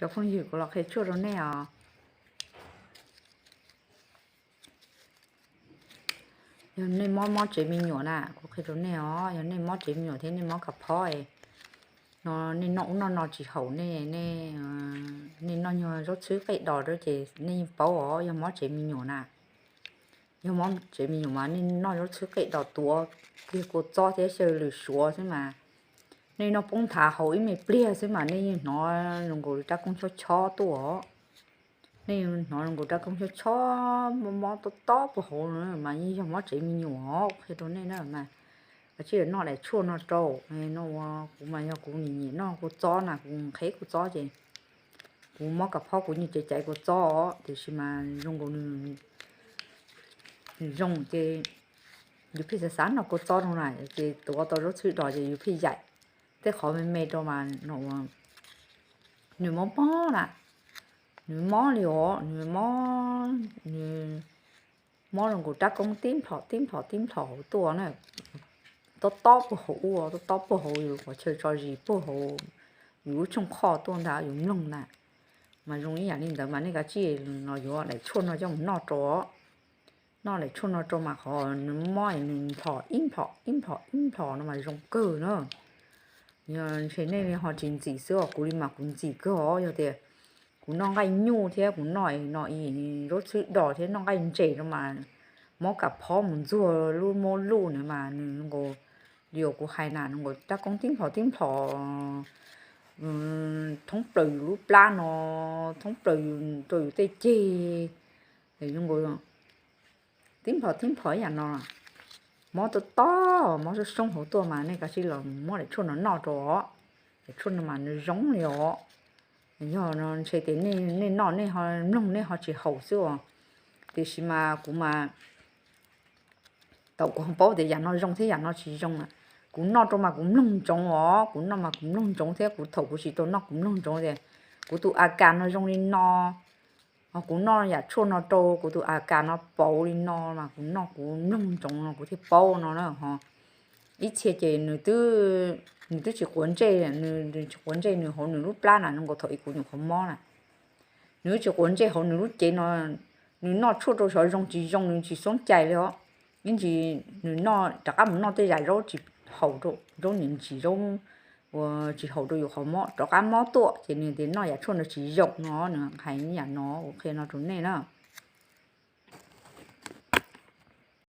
Cov phooj ywg, kuv los qhia tshuaj rau nej os. Yog nej mob mob tsev me nyuam na, kuv qhia rau nej os, yog nej mob tsev me nyuam thiab nej mob kas phob no, nej noj ub noj no tsis haum, nej noj nyuag zaub txhwb qej dos rau ces nej yeej paub os, yog mob tsev me nyuam na. Yog mob tsev me nyuam mas nej noj zaub txhwb qej dos tuav kiag kua txob thiab xyaw lwm suav xwb mas, nej noj poob nthav haus ib me pliag xwb mas nej yeej hnov zoo nkaus rab koob chob chob tuaj os. Nej hnov zoo nkaus rab koob chob chob mob mob tob tob puag hauv no mas yeej yog mob tsev me nyuam os, qhia rau nej na mas. Kav tsij noj daim tshuaj no rau. No ua kuv mas yog kuv nim nyiam noj kua txob na, kuv qheb kua txob ces kuv mob kas phob kuv nyiam caiv caiv kua txob os, tiam sis mas zoo nkaus nws zoo ces yus pheej xav xav noj kua txob no na, ces tuav tau zaub txhwb dos ces yus pheej yaim tej qhov me me rau mas no ua nws mob mob na, nws mob li os, nws mob, nws mob zoo nkaus rab koob tib nplhom tib nplhom tib nplhom hauv tuaj na, tob tob puag hauv ua, tob tob puag hauv yus qhov chaw tso zis puag hauv yus lub tshooj qhoj tuaj ntag, yus mloog ntag. Mas zoo ib yam li ntawd mas nej kav tsij los yuav daim tshuaj no coj mus noj rau. Noj daim tshuaj no rau mas qhov nws mob nws nplhom ib nplhom ib nplhom ib nplhom no mas zoo kawg na. Yog ntshe nej li ho tsis ntxim xwb os, kuv li mas kuv ntxim kawg os. Yog tias kuv noj nqaij nyuj thiab kuv noj no zaub txhwb dos thiab noj nqaij ntses rau mas mob kas phob mus ntxuag lub mub luj na mas nws zoo nkaus li uas kuv hais na, zoo nkaus rab koob tib nplhom tib nplhom thoob plaws yus lub plab no, thoob plaws rau yus tej ceg, zoo nkaus tib nplhom tib nplhom ib yam no, mob tob tob mob soob soob hauv tuaj mas nej kav tsij los muab daim tshuaj no noj rau os. Daim tshuaj no mas nws zoo li os. Yog ntshe tias nej noj nej ho mloog nej ho tsis haum xwb os, tiam sis mas kuv mas tau kuv ho paub tias yam no zoo thiab yam no tsis zoo na. Kuv noj rau mas kuv mloog ntsoov os, kuv noj mas kuv mloog ntsoov thiab kuv thaum kuv tsis tau noj kuv mloog ntsoov tias kuv tus a kas no zoo li no, ho kuv noj yam tshuaj no rau kuv tus a kas no pauv li no mas kuv noj kuv mloog ntsoov no kuv thiaj paub no na ho. Ib txhia ces nws twb tsis quav ntsej, nws tsis quav ntsej nws hauv nws lub plab na zoo nkaus thaum ub kuv nyuam qhuav mob na. Nws twb tsis quav ntsej hauv nws lub cev no, nws noj tshuaj rau xyov zoo tsis zoo nws tsis xoob cai li os. Ib ntsis nws noj rov qab mus noj tej zam zaub tsis haum rau, zaub niam ntsis zaub uas tsis haum rau yus qhov mob rov qab mob tuaj ces nws tias noj yam tshuaj no tsis zoo no, nws hais yam no kuv qhia no rau nej na.